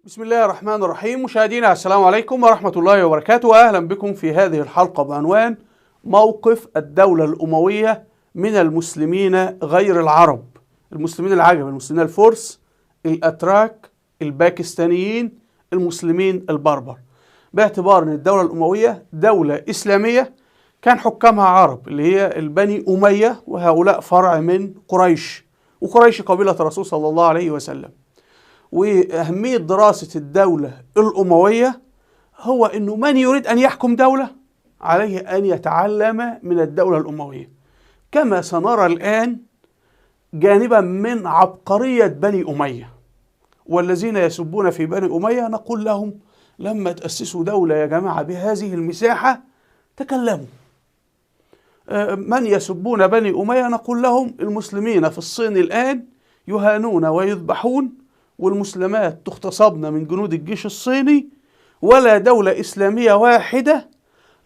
بسم الله الرحمن الرحيم. مشاهدينا السلام عليكم ورحمة الله وبركاته، وأهلا بكم في هذه الحلقة بعنوان موقف الدولة الأموية من المسلمين غير العرب، المسلمين العجم، المسلمين الفرس، الأتراك، الباكستانيين، المسلمين البربر، باعتبار أن الدولة الأموية دولة إسلامية كان حكامها عرب اللي هي البني أمية، وهؤلاء فرع من قريش، وقريش قبيلة الرسول صلى الله عليه وسلم. وأهمية دراسة الدولة الأموية هو أنه من يريد أن يحكم دولة عليه أن يتعلم من الدولة الأموية، كما سنرى الآن جانبا من عبقرية بني أمية. والذين يسبون في بني أمية نقول لهم لما تأسسوا دولة يا جماعة بهذه المساحة تكلموا. من يسبون بني أمية نقول لهم المسلمين في الصين الآن يهانون ويذبحون، والمسلمات تغتصبن من جنود الجيش الصيني، ولا دولة إسلامية واحدة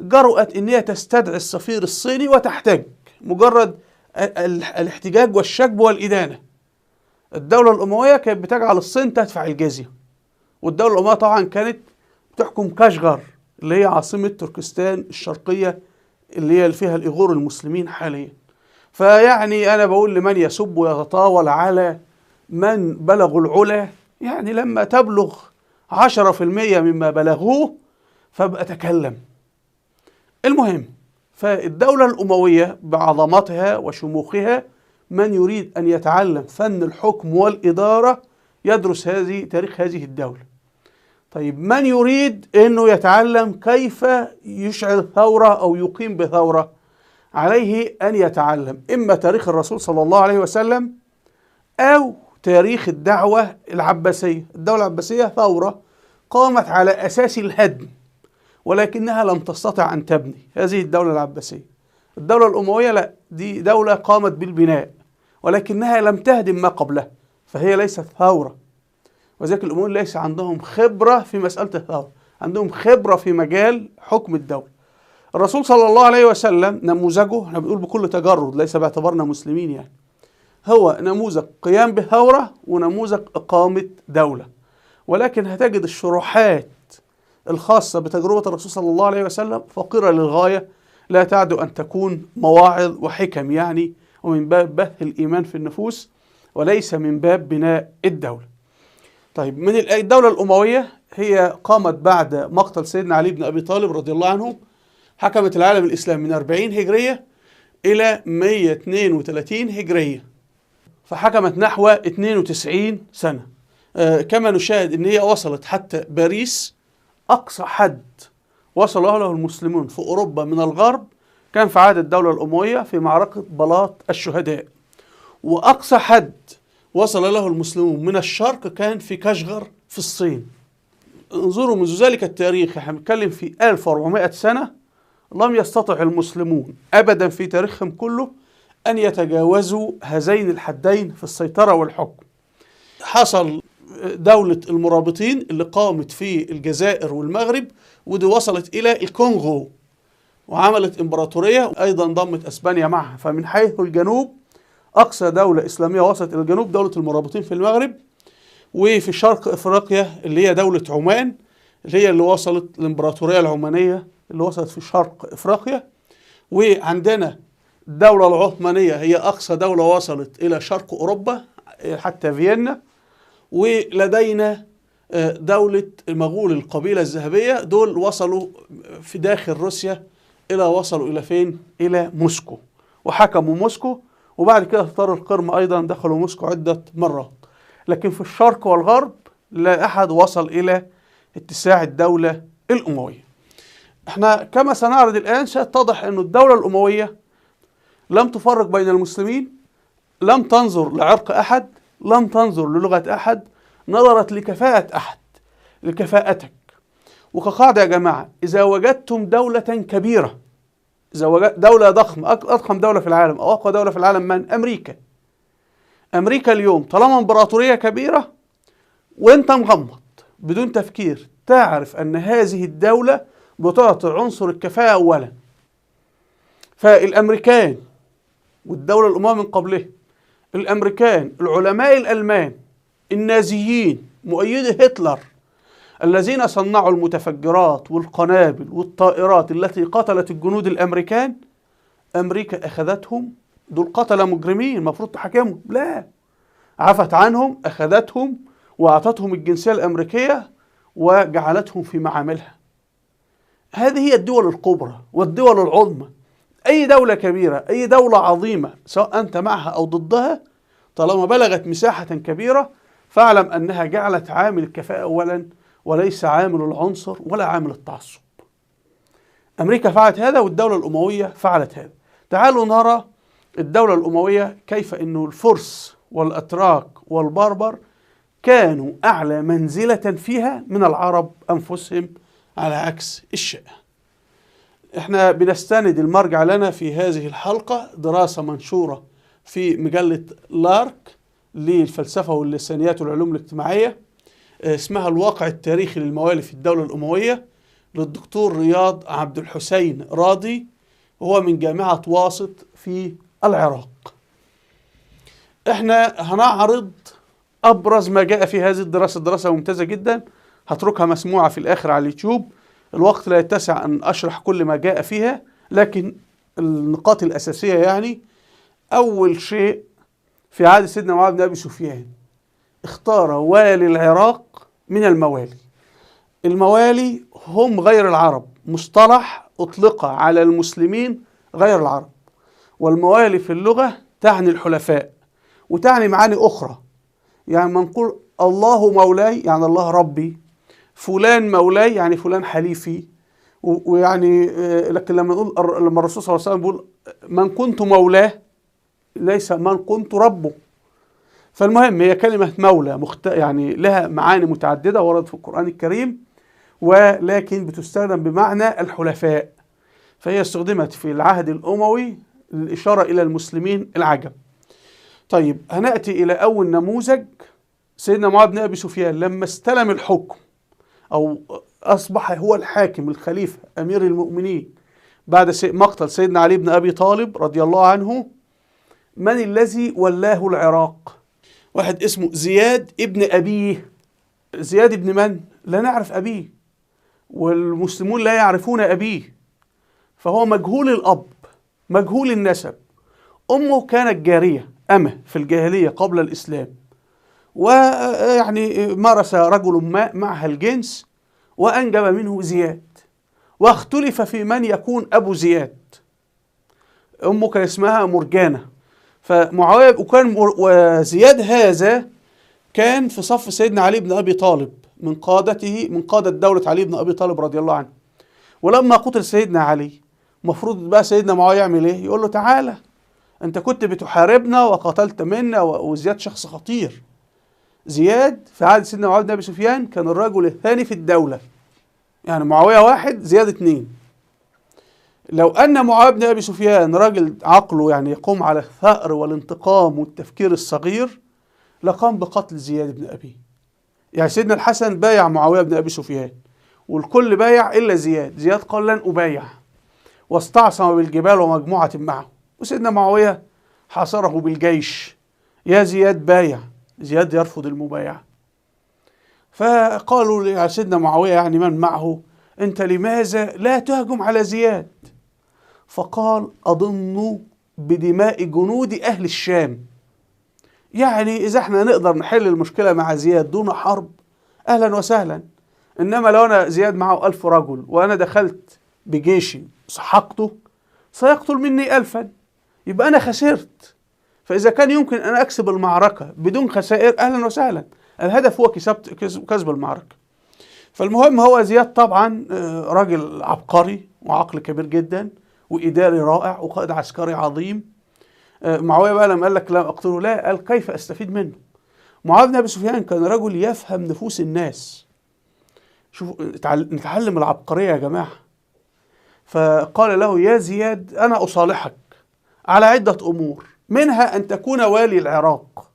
جرأت إن هي تستدعي السفير الصيني وتحتج، مجرد الاحتجاج والشجب والإدانة. الدولة الأموية كانت بتجعل الصين تدفع الجزية، والدولة الأموية طبعا كانت بتحكم كاشغر اللي هي عاصمة تركستان الشرقية اللي هي فيها الإيغور المسلمين حاليا. فيعني أنا بقول لمن يسب ويتطاول على من بلغوا العلا، يعني لما تبلغ 10% مما بلغوه فابقى أتكلم. المهم، فالدولة الأموية بعظمتها وشموخها، من يريد أن يتعلم فن الحكم والإدارة يدرس هذه تاريخ هذه الدولة. طيب، من يريد أنه يتعلم كيف يشعل ثورة أو يقيم بثورة عليه أن يتعلم إما تاريخ الرسول صلى الله عليه وسلم أو تاريخ الدعوة العباسية. الدولة العباسية ثورة قامت على أساس الهدم، ولكنها لم تستطع أن تبني هذه الدولة العباسية. الدولة الأموية لا، دي دولة قامت بالبناء ولكنها لم تهدم ما قبلها، فهي ليست ثورة. وذلك الأمويين ليس عندهم خبرة في مسألة الثورة، عندهم خبرة في مجال حكم الدولة. الرسول صلى الله عليه وسلم نموذجه، احنا بنقول بكل تجرد ليس باعتبارنا مسلمين يعني، هو نموذج قيام بثورة ونموذج إقامة دولة. ولكن هتجد الشروحات الخاصة بتجربة الرسول صلى الله عليه وسلم فقيرة للغاية، لا تعد أن تكون مواعظ وحكم يعني، ومن باب بث الإيمان في النفوس وليس من باب بناء الدولة. طيب، من الدولة الأموية هي قامت بعد مقتل سيدنا علي بن أبي طالب رضي الله عنه، حكمت العالم الإسلامي من 40 هجرية إلى 132 هجرية، فحكمت نحو 92 سنة. كما نشاهد أن هي وصلت حتى باريس، أقصى حد وصل له المسلمون في أوروبا من الغرب كان في عهد الدولة الأموية في معركة بلاط الشهداء، وأقصى حد وصل له المسلمون من الشرق كان في كاشغر في الصين. انظروا منذ ذلك التاريخ، احنا بنتكلم في 1400 سنة، لم يستطع المسلمون أبدا في تاريخهم كله أن يتجاوزوا هذين الحدين في السيطرة والحكم. حصل دولة المرابطين اللي قامت في الجزائر والمغرب، ودي وصلت إلى الكونغو وعملت إمبراطورية، أيضا ضمت أسبانيا معها. فمن حيث الجنوب أقصى دولة إسلامية وصلت إلى الجنوب دولة المرابطين في المغرب، وفي شرق إفريقيا اللي هي دولة عمان اللي هي اللي وصلت الإمبراطورية العمانية اللي وصلت في شرق إفريقيا. وعندنا الدولة العثمانية هي أقصى دولة وصلت إلى شرق أوروبا حتى فيينا. ولدينا دولة المغول القبيلة الذهبية، دول وصلوا في داخل روسيا إلى وصلوا إلى فين؟ إلى موسكو وحكموا موسكو، وبعد كده تتار القرم أيضا دخلوا موسكو عدة مرات. لكن في الشرق والغرب لا أحد وصل إلى اتساع الدولة الأموية. احنا كما سنعرض الآن سيتضح أن الدولة الأموية لم تفرق بين المسلمين، لم تنظر لعرق أحد، لم تنظر للغة أحد، نظرت لكفاءة أحد، لكفاءتك. وكقاعدة يا جماعة، إذا وجدتم دولة كبيرة، إذا وجدت دولة ضخمة، أضخم دولة في العالم أو أقوى دولة في العالم من؟ أمريكا. أمريكا اليوم طالما إمبراطورية كبيرة وأنت مغمض بدون تفكير تعرف أن هذه الدولة بتعطي عنصر الكفاءة أولا. فالأمريكان والدولة الأموية من قبلها، الأمريكان، العلماء الألمان، النازيين، مؤيدي هتلر، الذين صنعوا المتفجرات والقنابل والطائرات التي قتلت الجنود الأمريكان، أمريكا أخذتهم، دول قتلة مجرمين المفروض تحاكمهم، لا، عفت عنهم، أخذتهم وأعطتهم الجنسية الأمريكية وجعلتهم في معاملها. هذه هي الدول الكبرى والدول العظمى. أي دولة كبيرة، أي دولة عظيمة، سواء أنت معها أو ضدها، طالما بلغت مساحة كبيرة فاعلم أنها جعلت عامل الكفاءة أولا، وليس عامل العنصر ولا عامل التعصب. أمريكا فعلت هذا والدولة الأموية فعلت هذا. تعالوا نرى الدولة الأموية كيف أنه الفرس والأتراك والبربر كانوا أعلى منزلة فيها من العرب أنفسهم، على عكس الشيعة. احنا بنستند المرجع لنا في هذه الحلقة دراسة منشورة في مجلة لارك للفلسفة واللسانيات والعلوم الاجتماعية، اسمها الواقع التاريخي للموالي في الدولة الأموية، للدكتور رياض عبد الحسين راضي، وهو من جامعة واسط في العراق. احنا هنعرض أبرز ما جاء في هذه الدراسة. دراسة ممتازة جدا، هتركها مسموعة في الآخر على اليوتيوب. الوقت لا يتسع أن أشرح كل ما جاء فيها، لكن النقاط الأساسية يعني. أول شيء، في عهد سيدنا معاوية بن أبي سفيان اختار والي العراق من الموالي. الموالي هم غير العرب، مصطلح أطلق على المسلمين غير العرب. والموالي في اللغة تعني الحلفاء وتعني معاني أخرى. يعني ما نقول الله مولاي يعني الله ربي، فلان مولاي يعني فلان حليفي، ويعني لكن لما نقول، لما الرسول صلى الله عليه وسلم بيقول من كنت مولاه ليس من كنت ربه. فالمهم هي كلمة مولى يعني لها معاني متعددة وردت في القرآن الكريم، ولكن بتستخدم بمعنى الحلفاء، فهي استخدمت في العهد الأموي للإشارة إلى المسلمين العجم. طيب هنأتي إلى أول نموذج، سيدنا معاوية بن أبي سفيان لما استلم الحكم أو أصبح هو الحاكم الخليفة أمير المؤمنين بعد مقتل سيدنا علي بن أبي طالب رضي الله عنه، من الذي ولاه العراق؟ واحد اسمه زياد ابن أبيه. زياد ابن من؟ لا نعرف أبيه، والمسلمون لا يعرفون أبيه، فهو مجهول الأب مجهول النسب. أمه كانت جارية أمة في الجاهلية قبل الإسلام، ويعني مارس رجل ما معها الجنس وأنجب منه زياد، واختلف في من يكون أبو زياد. أمه كان اسمها مرجانة. فمعاوية وكان وزياد هذا كان في صف سيدنا علي بن أبي طالب، من قادته، من قادة دولة علي بن أبي طالب رضي الله عنه. ولما قتل سيدنا علي، مفروض بقى سيدنا معاوية يعمل ايه؟ يقول له تعالى، انت كنت بتحاربنا وقتلت منا، وزياد شخص خطير. زياد في عهد سيدنا معاوية بن أبي سفيان كان الرجل الثاني في الدولة، يعني معاوية واحد زياد اتنين. لو أن معاوية بن أبي سفيان راجل عقله يعني يقوم على الثأر والانتقام والتفكير الصغير، لقام بقتل زياد بن أبيه. يعني سيدنا الحسن بايع معاوية بن أبي سفيان والكل بايع إلا زياد. زياد قال لن أبايع، واستعصم بالجبال ومجموعة معه، وسيدنا معاوية حاصره بالجيش، يا زياد بايع. زياد يرفض المبايعة. فقالوا لسيدنا معاوية يعني من معه، أنت لماذا لا تهجم على زياد؟ فقال أضن بدماء جنود أهل الشام. يعني إذا احنا نقدر نحل المشكلة مع زياد دون حرب أهلا وسهلا، إنما لو أنا زياد معه 1000 رجل وأنا دخلت بجيشي سحقته سيقتل مني 1000، يبقى أنا خسرت. فإذا كان يمكن أن أكسب المعركة بدون خسائر أهلا وسهلا، الهدف هو كسب المعركة. فالمهم هو زياد طبعا راجل عبقري وعقل كبير جدا وإداري رائع وقائد عسكري عظيم. معاوية بقى لما قال لك لا أقتله، لا، قال كيف أستفيد منه. معاوية بن أبي سفيان كان رجل يفهم نفوس الناس. شوفوا نتعلم العبقرية يا جماعة. فقال له يا زياد أنا أصالحك على عدة أمور، منها أن تكون والي العراق.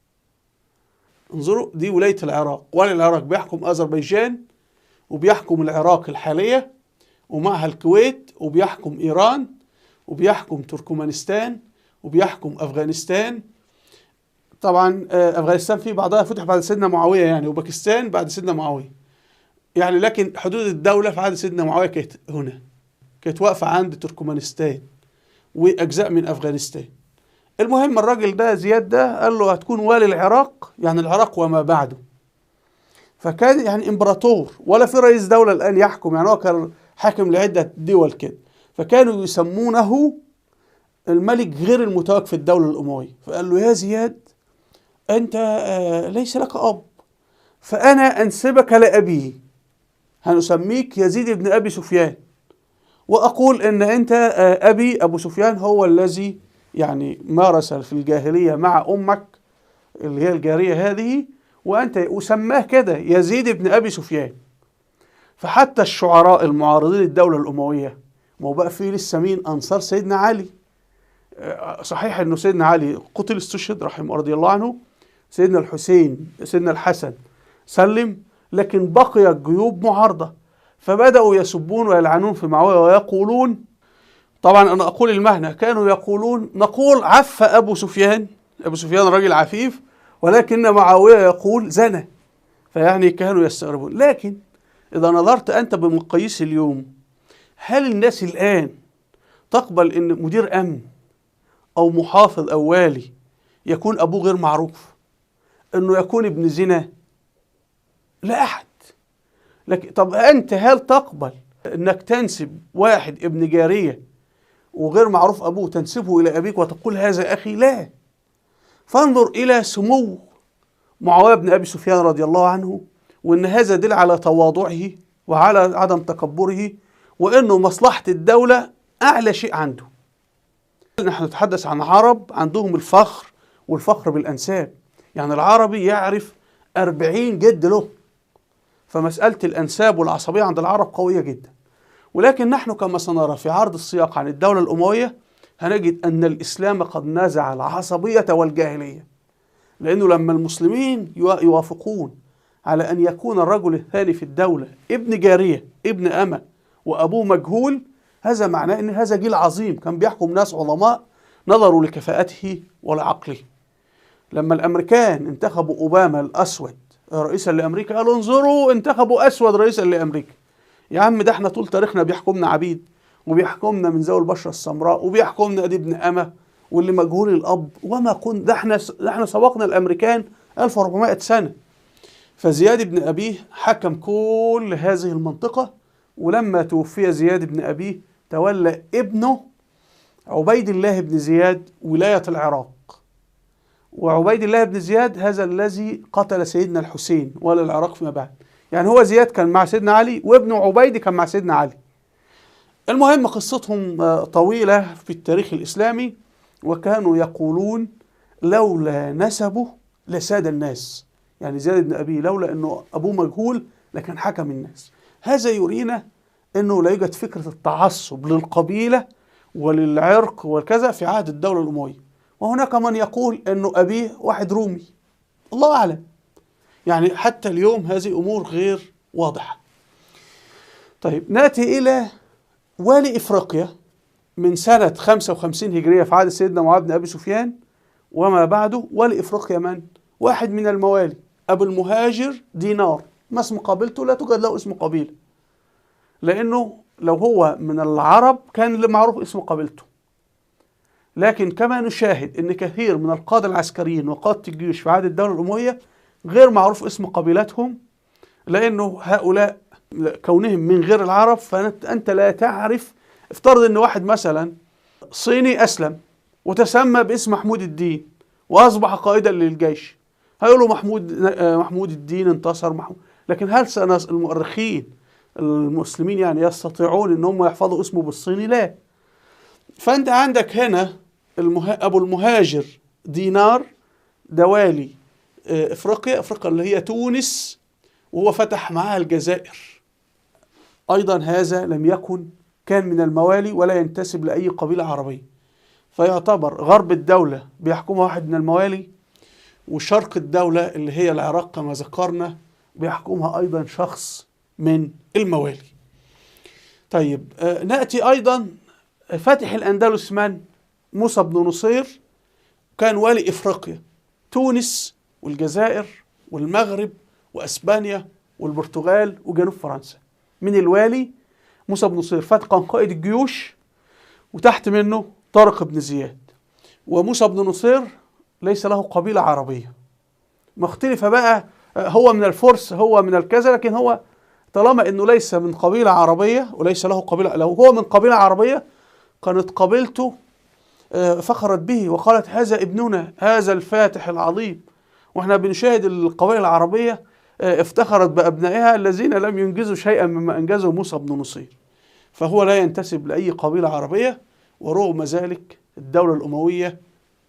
انظروا، دي ولاية العراق، والي العراق بيحكم أذربيجان وبيحكم العراق الحالية ومعها الكويت، وبيحكم إيران وبيحكم تركمانستان وبيحكم أفغانستان. طبعا أفغانستان في بعضها فتح بعد سيدنا معاوية يعني، وباكستان بعد سيدنا معاوية. يعني لكن حدود الدولة في عهد سيدنا معاوية كانت هنا، كانت واقفة عند تركمانستان وأجزاء من أفغانستان. المهم الراجل ده زياد ده قال له هتكون والي العراق، يعني العراق وما بعده. فكان يعني امبراطور، ولا في رئيس دولة الآن يحكم، يعني هو كان حاكم لعدة دول كده. فكانوا يسمونه الملك غير المتوج في الدولة الأموية. فقال له يا زياد أنت ليس لك أب، فأنا أنسبك لأبي، هنسميك يزيد بن أبي سفيان، وأقول إن أنت أبي أبو سفيان هو الذي يعني مارس في الجاهلية مع أمك اللي هي الجارية هذه، وأنت وسماه كده يزيد بن أبي سفيان. فحتى الشعراء المعارضين للدولة الأموية، ما هو بقى فيه لسه مين أنصار سيدنا علي. صحيح إنه سيدنا علي قتل استشهد رحمه رضي الله عنه، سيدنا الحسين سيدنا الحسن سلم، لكن بقي الجيوب معارضة، فبدأوا يسبون ويلعنون في معاوية ويقولون، طبعا أنا أقول المهنة، كانوا يقولون نقول عف أبو سفيان، أبو سفيان راجل عفيف، ولكن معاوية يقول زنى. فيعني كانوا يستغربون. لكن إذا نظرت أنت بمقاييس اليوم، هل الناس الآن تقبل أن مدير أمن أو محافظ أو والي يكون أبوه غير معروف، أنه يكون ابن زنا؟ لا أحد. لكن طب أنت هل تقبل أنك تنسب واحد ابن جارية وغير معروف أبوه تنسبه إلى أبيك وتقول هذا أخي؟ لا. فانظر إلى سمو معاوية بن أبي سفيان رضي الله عنه، وأن هذا دل على تواضعه وعلى عدم تكبره، وأنه مصلحة الدولة أعلى شيء عنده. نحن نتحدث عن عرب عندهم الفخر، والفخر بالأنساب، يعني العربي يعرف 40 جد له، فمسألة الأنساب والعصبية عند العرب قوية جدا. ولكن نحن كما سنرى في عرض السياق عن الدولة الأموية هنجد أن الإسلام قد نزع العصبية والجاهلية، لأنه لما المسلمين يوافقون على أن يكون الرجل الثاني في الدولة ابن جارية ابن أمة وأبوه مجهول، هذا معناه أن هذا جيل عظيم كان بيحكم ناس عظماء نظروا لكفاءته ولعقله. لما الأمريكان انتخبوا أوباما الأسود رئيسا لأمريكا قالوا انظروا انتخبوا أسود رئيسا لأمريكا. يا عم ده احنا طول تاريخنا بيحكمنا عبيد، وبيحكمنا من ذوي البشرة السمراء، وبيحكمنا ادي ابن أمة واللي مجهول الأب، وما كن ده احنا سبقنا الأمريكان 1400 سنة. فزياد بن أبيه حكم كل هذه المنطقة، ولما توفي زياد بن أبيه تولى ابنه عبيد الله بن زياد ولاية العراق. وعبيد الله بن زياد هذا الذي قتل سيدنا الحسين ولا العراق فيما بعد. يعني هو زياد كان مع سيدنا علي، وابنه عبيد كان مع سيدنا علي. المهم قصتهم طويلة في التاريخ الإسلامي، وكانوا يقولون لولا نسبه لساد الناس، يعني زياد بن أبيه لولا أنه أبوه مجهول لكان حكم الناس. هذا يرينا أنه لا يوجد فكرة التعصب للقبيلة وللعرق وكذا في عهد الدولة الأموية. وهناك من يقول أنه أبيه واحد رومي، الله أعلم، يعني حتى اليوم هذه أمور غير واضحة. طيب نأتي إلى والي إفريقيا من سنة 55 هجرية في عهد سيدنا معاوية بن أبي سفيان وما بعده. والي إفريقيا من؟ واحد من الموالي، أبو المهاجر دينار. ما اسم قبيلته؟ لا توجد له اسم قبيلة، لأنه لو هو من العرب كان معروف اسم قبيلته. لكن كما نشاهد أن كثير من القادة العسكريين وقادة الجيوش في عهد الدولة الأموية غير معروف اسم قبيلتهم، لأنه هؤلاء كونهم من غير العرب فأنت لا تعرف. افترض أن واحد مثلا صيني أسلم وتسمى باسم محمود الدين وأصبح قائدا للجيش، هيقولوا محمود الدين انتصر محمود. لكن هل المؤرخين المسلمين يعني يستطيعون أن هم يحفظوا اسمه بالصيني؟ لا. فأنت عندك هنا أبو المهاجر دينار دوالي إفريقيا، إفريقيا اللي هي تونس، وهو فتح معها الجزائر. أيضا هذا لم يكن، كان من الموالي ولا ينتسب لأي قبيلة عربية، فيعتبر غرب الدولة بيحكمها واحد من الموالي، وشرق الدولة اللي هي العراق كما ذكرنا بيحكمها أيضا شخص من الموالي. طيب نأتي أيضا فاتح الأندلس من؟ موسى بن نصير، كان والي إفريقيا، تونس والجزائر والمغرب وأسبانيا والبرتغال وجنوب فرنسا. من الوالي؟ موسى بن نصير فتح قائد الجيوش، وتحت منه طارق بن زياد. وموسى بن نصير ليس له قبيلة عربية مختلفة بقى، هو من الفرس هو من الكذا، لكن هو طالما انه ليس من قبيلة عربية وليس له قبيلة، لو هو من قبيلة عربية كانت قبيلته فخرت به وقالت هذا ابننا، هذا الفاتح العظيم. واحنا بنشاهد القبائل العربية افتخرت بأبنائها الذين لم ينجزوا شيئا مما أنجزه موسى بن نصير. فهو لا ينتسب لأي قبيلة عربية، ورغم ذلك الدولة الأموية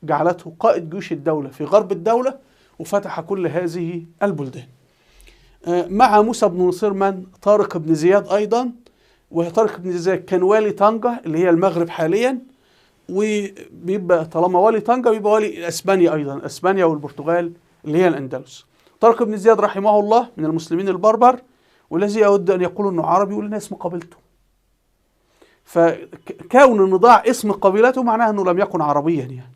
جعلته قائد جيوش الدولة في غرب الدولة وفتح كل هذه البلدان. مع موسى بن نصير من؟ طارق بن زياد أيضا. وطارق بن زياد كان والي طنجة اللي هي المغرب حاليا، وبيبقى طالما والي طنجة بيبقى والي أسبانيا أيضا، أسبانيا والبرتغال اللي هي الأندلس. طارق بن زياد رحمه الله من المسلمين البربر، والذي أود أن يقول أنه عربي يقول لنا اسم قبيلته. فكون أنه ضاع اسم قبيلته معناه أنه لم يكن عربيا يعني.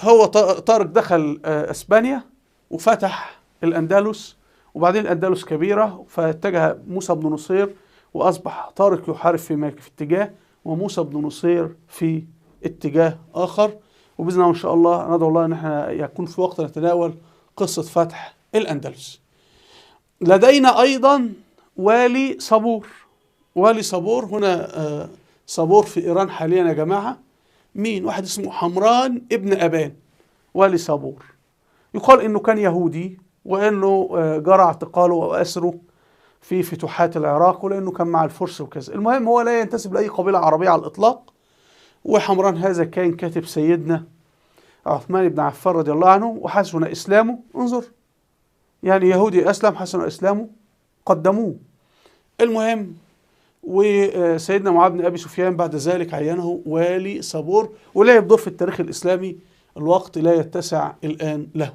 هو طارق دخل أسبانيا وفتح الأندلس، وبعدين الأندلس كبيرة، فاتجه موسى بن نصير وأصبح طارق يحارب في اتجاه وموسى بن نصير في اتجاه آخر. وبإذن الله إن شاء الله ندعو الله أن احنا يكون في وقت نتناول قصة فتح الأندلس. لدينا أيضا والي صبور. والي صبور هنا صبور في إيران حاليا يا جماعة. مين؟ واحد اسمه حمران ابن أبان، والي صبور. يقال إنه كان يهودي، وإنه جرى اعتقاله وأسره في فتوحات العراق، ولأنه كان مع الفرس وكذا. المهم هو لا ينتسب لأي قبيلة عربية على الإطلاق. وحمران هذا كان كاتب سيدنا عثمان بن عفان رضي الله عنه، وحسن إسلامه. انظر، يعني يهودي أسلم حسن إسلامه، قدموه. المهم وسيدنا معاذ بن أبي سفيان بعد ذلك عينه والي صبور، ولعب دور في التاريخ الإسلامي الوقت لا يتسع الآن له.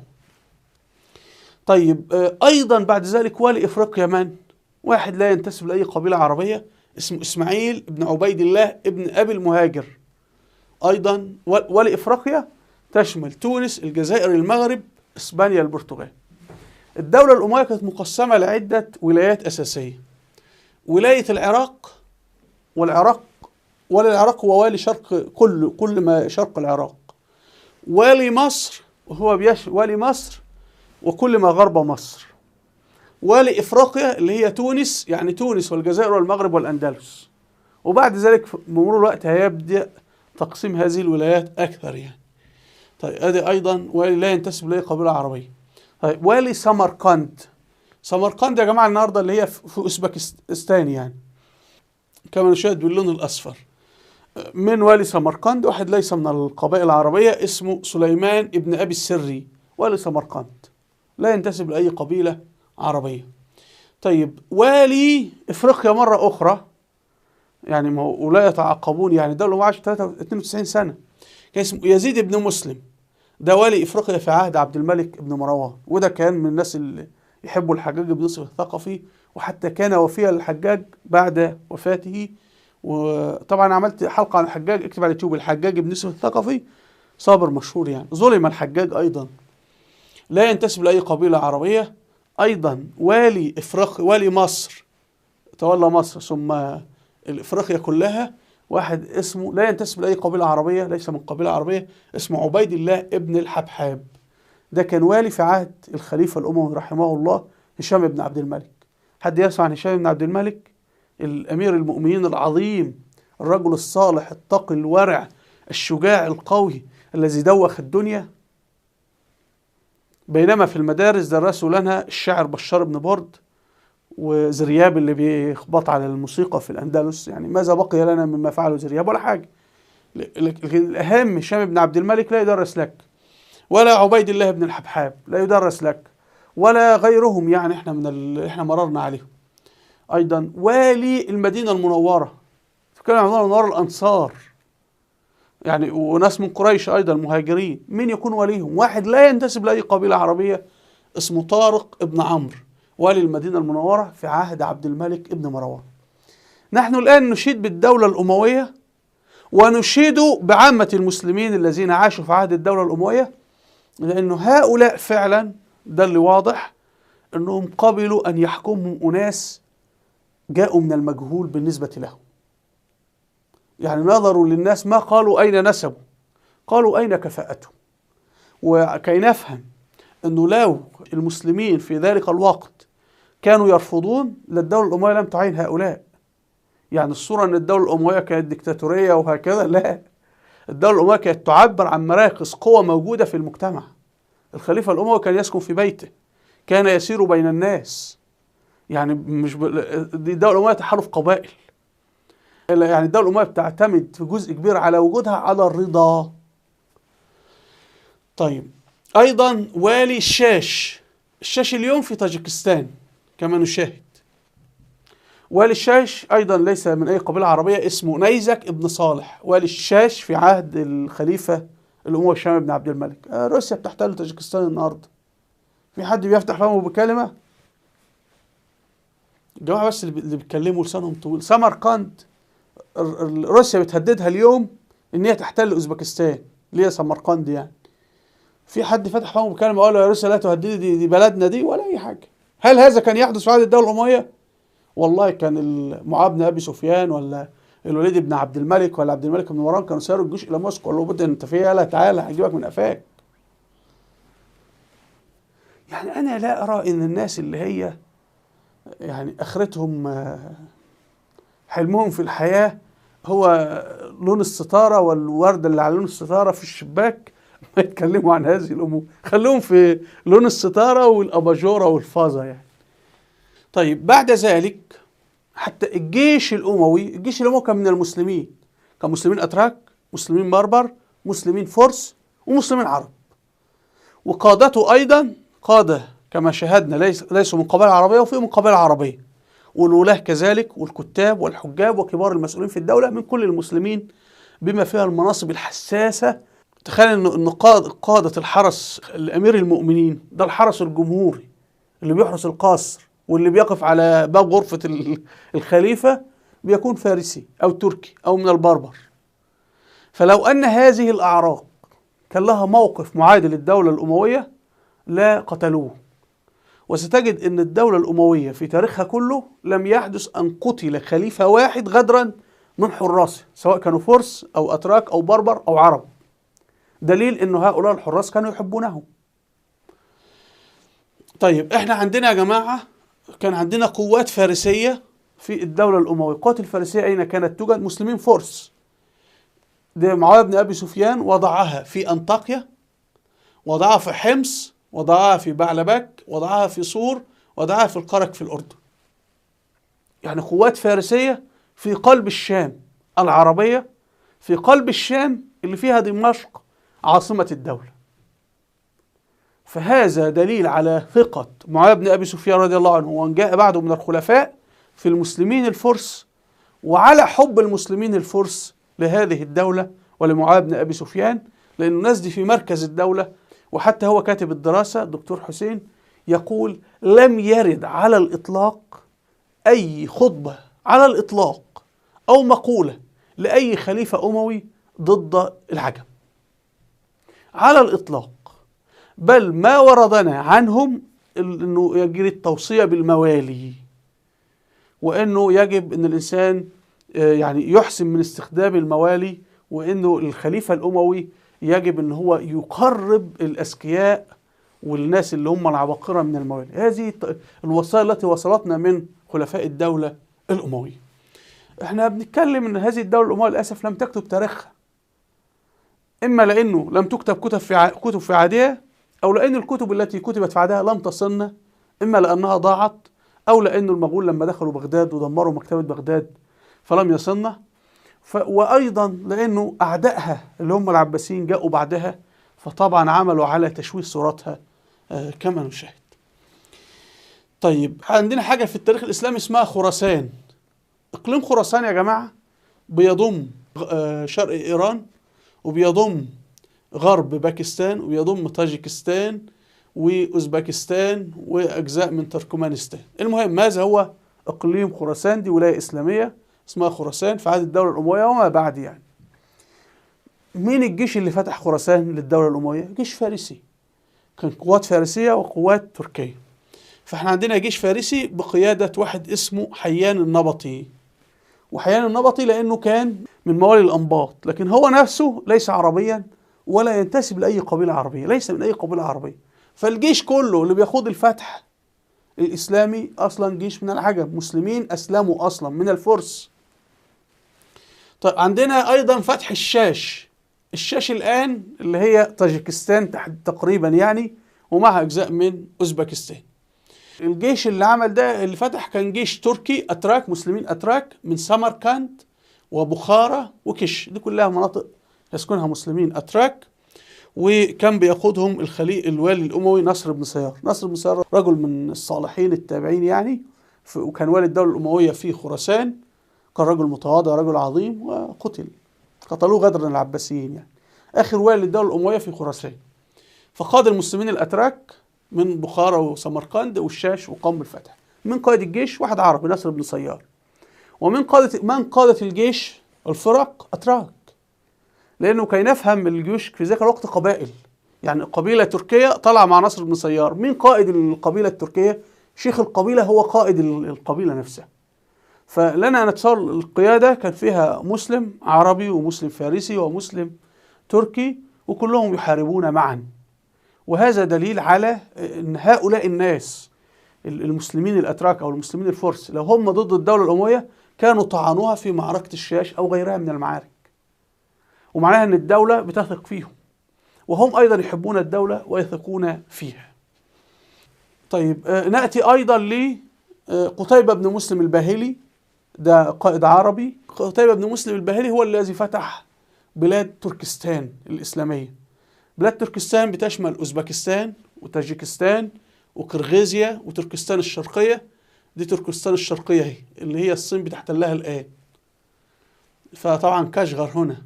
طيب أيضا بعد ذلك والي إفريقيا من؟ واحد لا ينتسب لأي قبيلة عربية اسمه إسماعيل بن عبيد الله ابن أبي المهاجر. أيضا والي إفريقيا تشمل تونس، الجزائر، المغرب، إسبانيا، البرتغال. الدولة الأموية كانت مقسمة لعدة ولايات أساسية. ولاية العراق، والعراق والي العراق هو والي شرق كل ما شرق العراق. والي مصر وهو والي مصر وكل ما غرب مصر. والي إفريقيا اللي هي تونس، يعني تونس والجزائر والمغرب والأندلس. وبعد ذلك بمرور الوقت هيبدأ تقسيم هذه الولايات أكثر يعني. طيب ادي أيضا والي لا ينتسب لأي قبيلة عربية. طيب والي سمرقند. سمرقند يا جماعة النهارده اللي هي في أوزبكستان يعني، كما نشاهد باللون الأصفر. من والي سمرقند؟ واحد ليس من القبائل العربية اسمه سليمان ابن أبي السري، والي سمرقند، لا ينتسب لأي قبيلة عربية. طيب والي إفريقيا مرة أخرى، يعني ما هو ولا يتعاقبون يعني، ده اللي عاش 92 سنة، كان اسمه يزيد بن مسلم. ده والي إفريقيا في عهد عبد الملك بن مروان، وده كان من الناس اللي يحبوا الحجاج بن يوسف الثقفي، وحتى كان وفيا للحجاج بعد وفاته. وطبعا عملت حلقة عن الحجاج، اكتب على اليوتيوب الحجاج بن يوسف الثقفي، صابر مشهور يعني. ظلم الحجاج أيضا، لا ينتسب لأي قبيلة عربية. أيضا والي إفريقيا، والي مصر، تولى مصر ثم الإفريقيا كلها، واحد اسمه لا ينتسب لأي قبيلة عربية، ليس من قبيلة عربية، اسمه عبيد الله ابن الحبحاب. ده كان والي في عهد الخليفة الأموي رحمه الله هشام بن عبد الملك. حد يسمع عن هشام بن عبد الملك؟ الأمير المؤمنين العظيم، الرجل الصالح التقي الورع الشجاع القوي الذي دوخ الدنيا. بينما في المدارس درسوا لنا الشاعر بشار بن برد وزرياب اللي بيخبط على الموسيقى في الأندلس. يعني ماذا بقي لنا مما فعله زرياب؟ ولا حاجة. لكن الأهم هشام بن عبد الملك لا يدرس لك، ولا عبيد الله بن الحبحاب لا يدرس لك، ولا غيرهم، يعني احنا من احنا مررنا عليهم. أيضا والي المدينة المنورة، تتكلم عن المدينة المنورة الأنصار يعني، وناس من قريش أيضا المهاجرين، مين يكون وليهم؟ واحد لا ينتسب لأي قبيلة عربية اسمه طارق ابن عمرو، والي المدينة المنورة في عهد عبد الملك ابن مروان. نحن الآن نشيد بالدولة الأموية، ونشيد بعامة المسلمين الذين عاشوا في عهد الدولة الأموية، لأنه هؤلاء فعلا، ده اللي واضح، أنهم قبلوا أن يحكمهم أناس جاءوا من المجهول بالنسبة لهم. يعني نظروا للناس، ما قالوا أين نسبوا، قالوا أين كفاءتهم. وكي نفهم أنه لو المسلمين في ذلك الوقت كانوا يرفضون للدولة الأموية لم تعين هؤلاء. يعني الصورة أن الدولة الأموية كانت ديكتاتورية وهكذا، لا، الدولة الأموية كانت تعبر عن مراكز قوة موجودة في المجتمع. الخليفة الأموي كان يسكن في بيته، كان يسير بين الناس. يعني مش دي الدولة الأموية تحالف قبائل. يعني الدولة الأموية بتعتمد في جزء كبير على وجودها على الرضا. طيب أيضا والي الشاش، الشاش اليوم في طاجكستان كما نشاهد. والي الشاش أيضا ليس من أي قبيلة عربية، اسمه نيزك ابن صالح، والي الشاش في عهد الخليفة الأموي هشام بن عبد الملك. روسيا بتحتل طاجكستان النهارده، في حد بيفتح فمه بكلمة؟ الجماعة بس اللي بيتكلموا لسانهم طويل. سمرقند روسيا بتهددها اليوم إن هي تحتل أوزبكستان، ليه سمرقند يعني؟ في حد فتح فمه بكلمة قال يا روسيا لا تهددي، دي بلدنا دي، ولا أي حاجة؟ هل هذا كان يحدث في عهد الدولة الأموية؟ والله كان معاوية بن أبي سفيان ولا الوليد بن عبد الملك ولا عبد الملك بن مروان كانوا ساروا الجيش إلى موسكو، قالوا له أنت في يلا تعالى هجيبك من قفاك. يعني أنا لا أرى إن الناس اللي هي يعني آخرتهم حلمهم في الحياة هو لون الستارة والوردة اللي على لون الستارة في الشباك ما يتكلموا عن هذه الأمور، خلوهم في لون الستارة والأباجورة والفازة يعني. طيب بعد ذلك حتى الجيش الأموي، الجيش الأموي كان من المسلمين، كان مسلمين أتراك، مسلمين بربر، مسلمين فرس، ومسلمين عرب. وقادته أيضا قادة كما شاهدنا ليسوا من قبائل عربية وفي من قبائل عربية، والولاة كذلك، والكتاب والحجاب وكبار المسؤولين في الدولة من كل المسلمين بما فيها المناصب الحساسة. تخيل ان قادة الحرس الأمير المؤمنين، ده الحرس الجمهوري اللي بيحرس القصر واللي بيقف على باب غرفة الخليفة، بيكون فارسي أو تركي أو من البربر. فلو أن هذه الأعراق كان لها موقف معادل للدولة الأموية لا قتلوه. وستجد أن الدولة الأموية في تاريخها كله لم يحدث أن قتل خليفة واحد غدرا من حراسه، سواء كانوا فرس أو أتراك أو بربر أو عرب، دليل أن هؤلاء الحراس كانوا يحبونه. طيب احنا عندنا يا جماعة كان عندنا قوات فارسية في الدولة الأموية. القوات الفارسية أين كانت توجد؟ مسلمين فرس. ده معاوية بن أبي سفيان وضعها في أنطاكيا، وضعها في حمص، وضعها في بعلبك، وضعها في صور، وضعها في القرك في الأردن. يعني قوات فارسية في قلب الشام العربية، في قلب الشام اللي فيها دمشق عاصمة الدولة. فهذا دليل على ثقة معاوية بن أبي سفيان رضي الله عنه ومن جاء بعده من الخلفاء في المسلمين الفرس، وعلى حب المسلمين الفرس لهذه الدولة ولمعاوية بن أبي سفيان، لأن الناس دي في مركز الدولة. وحتى هو كاتب الدراسة الدكتور حسين يقول لم يرد على الإطلاق أي خطبة على الإطلاق أو مقولة لأي خليفة أموي ضد العجم على الإطلاق، بل ما وردنا عنهم أنه يجري التوصية بالموالي، وأنه يجب أن الإنسان يعني يحسن من استخدام الموالي، وأنه الخليفة الأموي يجب أن هو يقرب الأذكياء والناس اللي هم العباقرة من الموالي. هذه الوصايا التي وصلتنا من خلفاء الدولة الأموية. احنا بنتكلم أن هذه الدولة الأموية للأسف لم تكتب تاريخها، إما لأنه لم تكتب كتب في عهدها، أو لأن الكتب التي كتبت في عهدها لم تصلنا، إما لأنها ضاعت، أو لأن المغول لما دخلوا بغداد ودمروا مكتبة بغداد فلم يصلنا، وأيضا لأنه أعدائها اللي هم العباسيين جاءوا بعدها، فطبعا عملوا على تشويه صورتها كما نشاهد. طيب عندنا حاجة في التاريخ الإسلامي اسمها خراسان. إقليم خراسان يا جماعة بيضم شرق إيران، وبيضم غرب باكستان، وبيضم طاجكستان وأوزبكستان وأجزاء من تركمانستان. المهم ماذا هو إقليم خراسان؟ دي ولاية إسلامية اسمها خراسان في عهد الدولة الأموية وما بعد. يعني مين الجيش اللي فتح خراسان للدولة الأموية؟ جيش فارسي، كان قوات فارسية وقوات تركية. فاحنا عندنا جيش فارسي بقيادة واحد اسمه حيان النبطي. وحيان النبطي لأنه كان من موالي الأنباط، لكن هو نفسه ليس عربيا ولا ينتسب لأي قبيلة عربية، ليس من أي قبيلة عربية. فالجيش كله اللي بيخوض الفتح الإسلامي أصلا جيش من العجم، مسلمين أسلموا أصلا من الفرس. طيب عندنا أيضا فتح الشاش. الشاش الآن اللي هي طاجيكستان تقريبا يعني، ومعها أجزاء من أوزبكستان. الجيش اللي عمل ده اللي فتح كان جيش تركي أتراك، مسلمين أتراك من سمرقند وبخارى وكش، دي كلها مناطق يسكنها مسلمين أتراك. وكان بيقودهم الوالي الأموي نصر بن سيار. نصر بن سيار رجل من الصالحين التابعين يعني، وكان والي الدولة الأموية في خراسان، كان رجل متواضع رجل عظيم، وقتل، قتلوه غدرا العباسيين يعني، آخر والي الدولة الأموية في خراسان. فقاد المسلمين الأتراك من بخارى وسمرقند والشاش وقام بالفتح. من قائد الجيش واحد عربي نصر بن سيار، ومن قادة الجيش الفرق أتراك، لأنه كي نفهم الجيوش في ذاك الوقت قبائل، يعني قبيلة تركية طلع مع نصر بن سيار، مين قائد القبيلة التركية؟ شيخ القبيلة هو قائد القبيلة نفسها. فلنا نتصور القيادة كان فيها مسلم عربي ومسلم فارسي ومسلم تركي، وكلهم يحاربون معا. وهذا دليل على أن هؤلاء الناس المسلمين الأتراك أو المسلمين الفرس لو هم ضد الدولة الأموية كانوا طعنوها في معركة الشاش أو غيرها من المعارك، ومعناها أن الدولة بتثق فيهم، وهم أيضا يحبون الدولة ويثقون فيها. طيب نأتي أيضا لقتيبة بن مسلم الباهلي، ده قائد عربي. قتيبة بن مسلم الباهلي هو الذي فتح بلاد تركستان الإسلامية. بلاد تركستان بتشمل أوزبكستان وتاجيكستان وقرغيزيا وتركستان الشرقية. دي تركستان الشرقية هي اللي هي الصين بتحتلها الآن، فطبعا كاشغر هنا،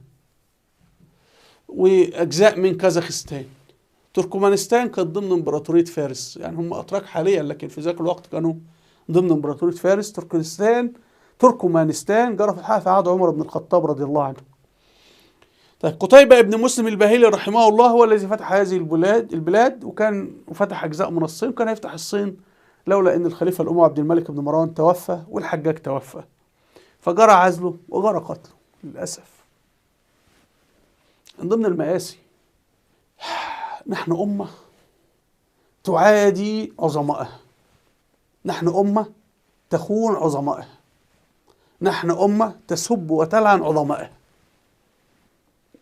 وأجزاء من كازاخستان. تركمانستان كانت ضمن إمبراطورية فارس، يعني هم أتراك حاليا لكن في ذاك الوقت كانوا ضمن إمبراطورية فارس. تركمانستان جرى فتحها في عهد عمر بن الخطاب رضي الله عنه. طيب قتيبة ابن مسلم الباهلي رحمه الله هو الذي فتح هذه البلاد، وكان وفتح أجزاء من الصين، وكان هيفتح الصين لولا أن الخليفة الأموي عبد الملك بن مروان توفى والحجاج توفى، فجرى عزله وجرى قتله للأسف. من ضمن المآسي، نحن أمة تعادي عظمائها، نحن أمة تخون عظمائها، نحن أمة تسب وتلعن عظمائها.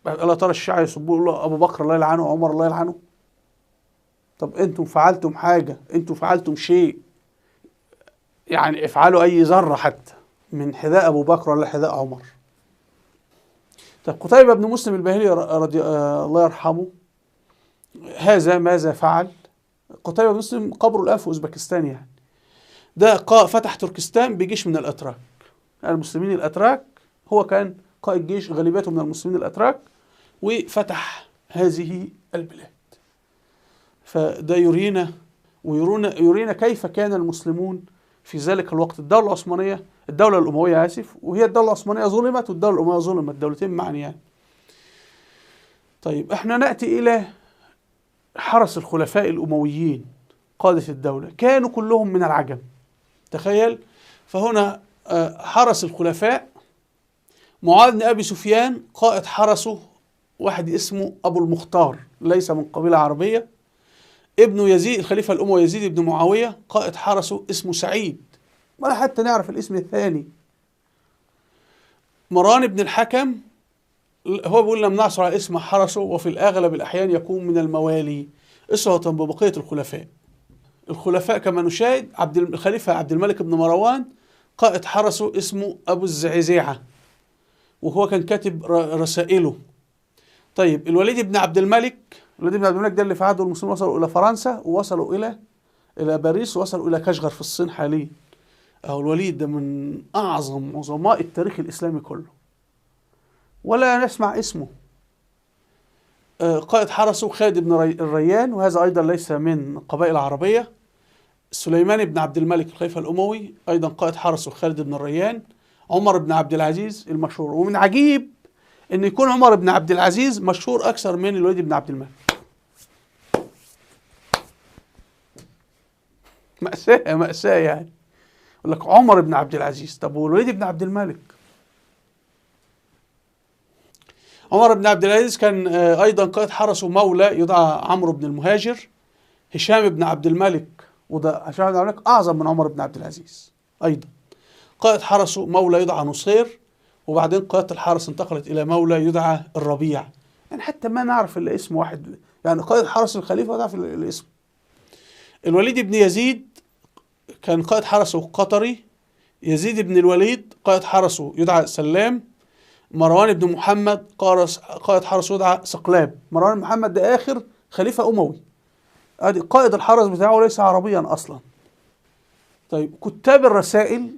ألا ترى الشيعة يسبوا الله أبو بكر الله يلعنه وعمر الله يلعنه؟ طب أنتم فعلتم حاجة، أنتم فعلتم شيء، يعني افعلوا أي ذرة حتى من حذاء أبو بكر ولا حذاء عمر. طب قتيبة بن مسلم الباهلي رضي الله يرحمه هذا ماذا فعل؟ قتيبة بن مسلم قبره الآن في أوزبكستان يعني. ده فتح تركستان بجيش من الأتراك، المسلمين الأتراك، هو كان قائد جيش غالبيته من المسلمين الأتراك، وفتح هذه البلاد. فده يرينا ويرينا كيف كان المسلمون في ذلك الوقت. الدولة العثمانية، الدولة الأموية آسف، وهي الدولة العثمانية ظلمت والدولة الأموية ظلمت، الدولتين معا يعني. طيب احنا نأتي إلى حرس الخلفاء الأمويين قادة الدولة، كانوا كلهم من العجم، تخيل. فهنا حرس الخلفاء معاذ بن أبي سفيان قائد حرسه واحد اسمه أبو المختار، ليس من قبيلة عربية. ابن يزيد الخليفة الأموي يزيد بن معاوية قائد حرسه اسمه سعيد، ولا حتى نعرف الاسم الثاني. مروان بن الحكم هو بيقول لم نعثر على اسم حرسه، وفي الأغلب الأحيان يكون من الموالي أسوة ببقية الخلفاء. الخلفاء كما نشاهد الخليفة عبد الملك بن مروان قائد حرسه اسمه أبو الزعزيعة، وهو كان كاتب رسائله. طيب الوليد بن عبد الملك، الوليد بن عبد الملك ده اللي في عهده المسلمين وصلوا إلى فرنسا ووصلوا إلى باريس ووصلوا إلى كاشغر في الصين حاليا. أهو الوليد ده من أعظم عظماء التاريخ الإسلامي كله، ولا نسمع اسمه. قائد حرسه خالد بن الريان، وهذا أيضا ليس من قبائل عربية. سليمان بن عبد الملك الخليفة الأموي أيضا قائد حرسه خالد بن الريان. عمر بن عبد العزيز المشهور، ومن عجيب أن يكون عمر بن عبد العزيز مشهور أكثر من الوليد بن عبد الملك. مأساة مأساة يعني. يقول لك عمر بن عبد العزيز، طب والوليد بن عبد الملك؟ عمر بن عبد العزيز كان أيضا قائد حرسه مولى يدعى عمرو بن المهاجر. هشام بن عبد الملك، وده هشام بن عبد الملك أعظم من عمر بن عبد العزيز أيضا، قائد حرسه مولى يدعى نصير، وبعدين قيادة الحرس انتقلت إلى مولى يدعى الربيع. يعني حتى ما نعرف إلا اسم واحد، يعني قائد حرس الخليفة ما نعرف إلا اسمه. الوليد بن يزيد كان قائد حرسه قطري. يزيد بن الوليد قائد حرسه يدعى سلام. مروان بن محمد قائد حرسه يدعى صقلاب. مروان بن محمد ده آخر خليفة أموي، ادي قائد الحرس بتاعه ليس عربيا أصلا. طيب كتاب الرسائل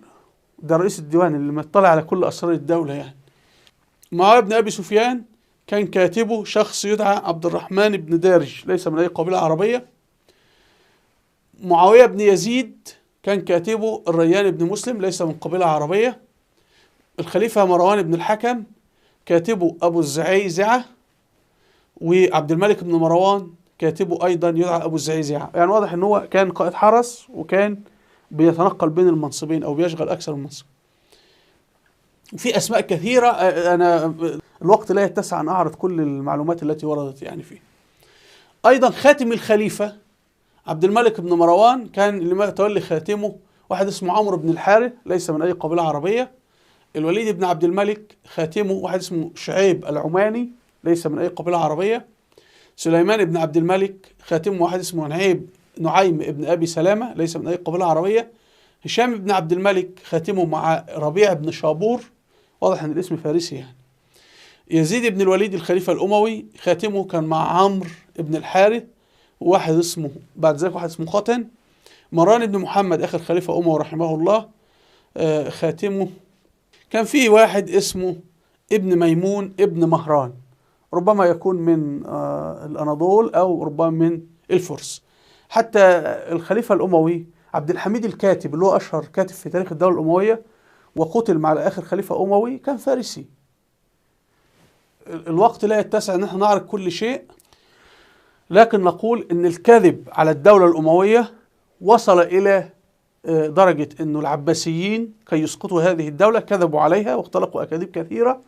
ده رئيس الديوان اللي مطلع على كل أسرار الدولة يعني. معاوية بن أبي سفيان كان كاتبه شخص يدعى عبد الرحمن بن دارج، ليس من أي قبيلة عربية. معاوية بن يزيد كان كاتبه الريان بن مسلم، ليس من قبيلة عربية. الخليفة مروان بن الحكم كاتبه أبو الزعيزعة، وعبد الملك بن مروان كاتبه أيضا يدعى أبو الزعيزعة. يعني واضح إن هو كان قائد حرس وكان بيتنقل بين المنصبين أو بيشغل أكثر من منصب. وفي أسماء كثيرة، أنا الوقت لا يتسع أن أعرض كل المعلومات التي وردت يعني فيه. أيضا خاتم الخليفة عبد الملك بن مروان كان لما تولي خاتمه واحد اسمه عمرو بن الحارث، ليس من أي قبيلة عربية. الوليد بن عبد الملك خاتمه واحد اسمه شعيب العماني، ليس من أي قبيلة عربية. سليمان بن عبد الملك خاتمه واحد اسمه نعيم بن أبي سلامة، ليس من أي قبيلة عربية. هشام بن عبد الملك خاتمه مع ربيع بن شابور، واضح أن الاسم فارسي يعني. يزيد بن الوليد الخليفة الأموي خاتمه كان مع عمرو بن الحارث، وواحد اسمه بعد ذلك واحد اسمه قطن. مروان بن محمد آخر خليفة أموي رحمه الله خاتمه كان في واحد اسمه ابن ميمون ابن مهران، ربما يكون من الأناضول أو ربما من الفرس. حتى الخليفة الأموي عبد الحميد الكاتب اللي هو أشهر كاتب في تاريخ الدولة الأموية وقتل مع آخر خليفة أموي كان فارسي. الوقت لا يتسع أن احنا نعرف كل شيء، لكن نقول أن الكذب على الدولة الأموية وصل إلى درجة أنه العباسيين كي يسقطوا هذه الدولة كذبوا عليها واختلقوا أكاذيب كثيرة،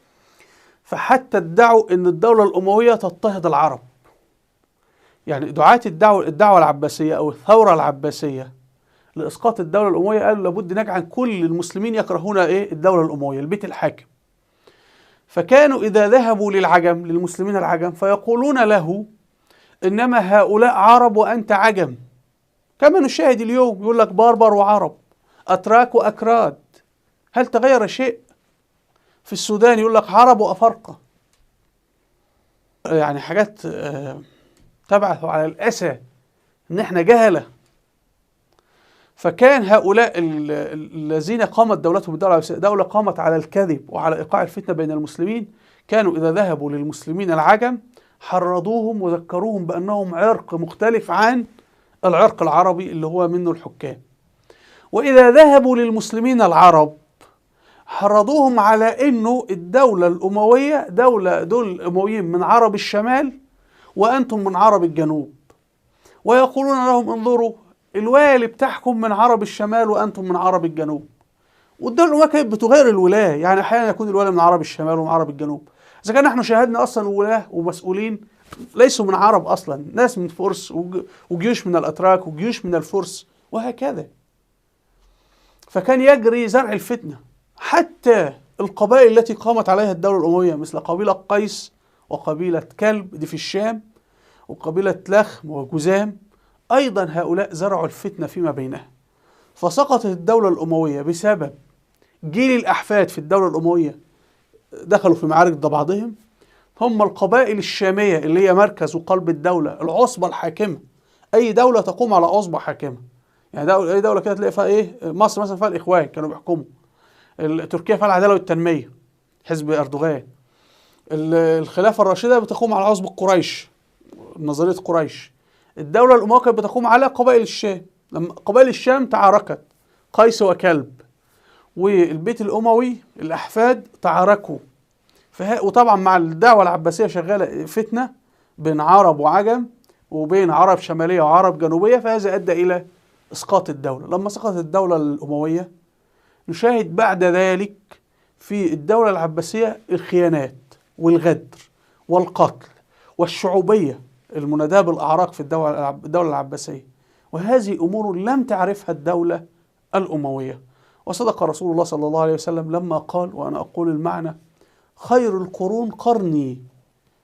فحتى ادعوا أن الدولة الأموية تضطهد العرب. يعني دعاة الدعوة العباسية أو الثورة العباسية لإسقاط الدولة الأموية قالوا لابد نجعل كل المسلمين يكرهون إيه الدولة الأموية، البيت الحاكم. فكانوا إذا ذهبوا للعجم، للمسلمين العجم، فيقولون له إنما هؤلاء عرب وأنت عجم، كما نشاهد اليوم يقول لك بربر وعرب، أتراك وأكراد. هل تغير شيء؟ في السودان يقول لك عرب وأفارقة. يعني حاجات تبعث على الأسى إن إحنا جهلة. فكان هؤلاء الذين قامت دولتهم الدولة، دولة قامت على الكذب وعلى إيقاع الفتنة بين المسلمين، كانوا إذا ذهبوا للمسلمين العجم حرضوهم وذكروهم بأنهم عرق مختلف عن العرق العربي اللي هو منه الحكام. وإذا ذهبوا للمسلمين العرب حرضوهم على أنه الدولة الأموية دولة، دول الأمويين من عرب الشمال وأنتم من عرب الجنوب، ويقولون لهم انظروا الوالي بتاعكم من عرب الشمال وأنتم من عرب الجنوب. والدولة الأموية كانت بتغير الولاة، يعني أحيانا يكون الوالي من عرب الشمال ومن عرب الجنوب. إذا كان نحن شاهدنا أصلا ولاة ومسؤولين ليسوا من عرب أصلا، ناس من فرس وجيوش من الأتراك وجيوش من الفرس وهكذا. فكان يجري زرع الفتنة. حتى القبائل التي قامت عليها الدولة الأموية مثل قبيلة قيس وقبيلة كلب دي في الشام، وقبيلة لخم وجزام، أيضا هؤلاء زرعوا الفتنة فيما بينها. فسقطت الدولة الأموية بسبب جيل الأحفاد في الدولة الأموية دخلوا في معارك ضد بعضهم. هم القبائل الشامية اللي هي مركز وقلب الدولة، العصبة الحاكمة. أي دولة تقوم على عصبة حاكمة، يعني أي دولة كده تلاقي فيها إيه، مصر مثلا فيها الإخوان كانوا بيحكموا، تركيا فيها العدالة والتنمية حزب أردوغان، الخلافة الراشدة بتقوم على عصبة قريش، نظرية قريش. الدولة الأموية كانت بتقوم على قبائل الشام. لما قبائل الشام تعاركت قيس وكلب، والبيت الأموي الأحفاد تعاركوا، وطبعا مع الدعوة العباسية شغالة فتنة بين عرب وعجم وبين عرب شمالية وعرب جنوبية، فهذا أدى إلى إسقاط الدولة. لما سقطت الدولة الأموية نشاهد بعد ذلك في الدولة العباسية الخيانات والغدر والقتل والشعوبية المناداة بالأعراق في الدولة العباسية، وهذه أمور لم تعرفها الدولة الأموية. وصدق رسول الله صلى الله عليه وسلم لما قال، وأنا أقول المعنى: خير القرون قرني،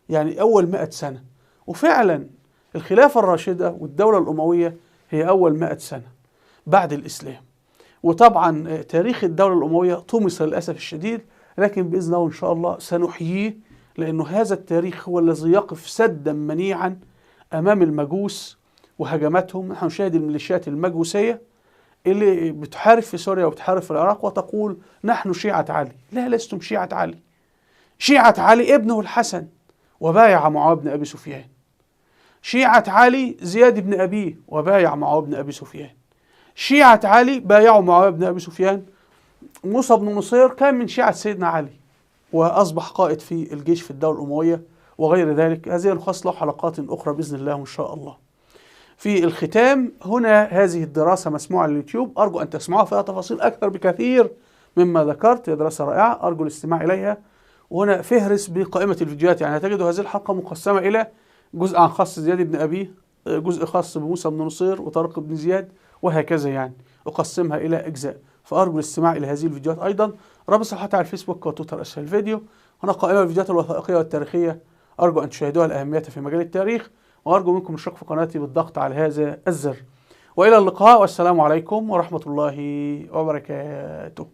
يعني أول 100 سنة. وفعلا الخلافة الراشدة والدولة الأموية هي أول 100 سنة بعد الإسلام. وطبعا تاريخ الدولة الأموية طمس للأسف الشديد، لكن بإذن الله إن شاء الله سنحييه، لأنه هذا التاريخ هو الذي يقف سدا منيعا أمام المجوس وهجماتهم. نحن نشاهد الميليشيات المجوسية اللي بتحارب في سوريا وبتحارب في العراق وتقول نحن شيعة علي. لا، لستم شيعة علي. شيعة علي ابنه الحسن وبايع معاوية بن أبي سفيان. شيعة علي زياد بن أبيه وبايع معاوية بن أبي سفيان. شيعة علي بايعوا معاوية بن أبي سفيان. موسى بن نصير كان من شيعة سيدنا علي وأصبح قائد في الجيش في الدولة الأموية وغير ذلك. هذه الخاص له حلقات أخرى بإذن الله إن شاء الله. في الختام هنا هذه الدراسة مسموعة لليوتيوب، أرجو أن تسمعوها، فيها تفاصيل أكثر بكثير مما ذكرت، هي دراسة رائعة أرجو الاستماع إليها. وهنا فهرس بقائمة الفيديوهات، يعني هتجدوا هذه الحلقة مقسمة إلى جزء عن خاص زياد بن أبيه، جزء خاص بموسى بن نصير وطارق بن زياد، وهكذا، يعني أقسمها إلى أجزاء. فأرجو الاستماع إلى هذه الفيديوهات أيضا. رابط صفحتي على الفيسبوك وتويتر أسفل الفيديو. هنا قائمة الفيديوهات الوثائقية والتاريخية، أرجو أن تشاهدوها لأهميتها في مجال التاريخ، وأرجو منكم الاشتراك في قناتي بالضغط على هذا الزر. وإلى اللقاء، والسلام عليكم ورحمة الله وبركاته.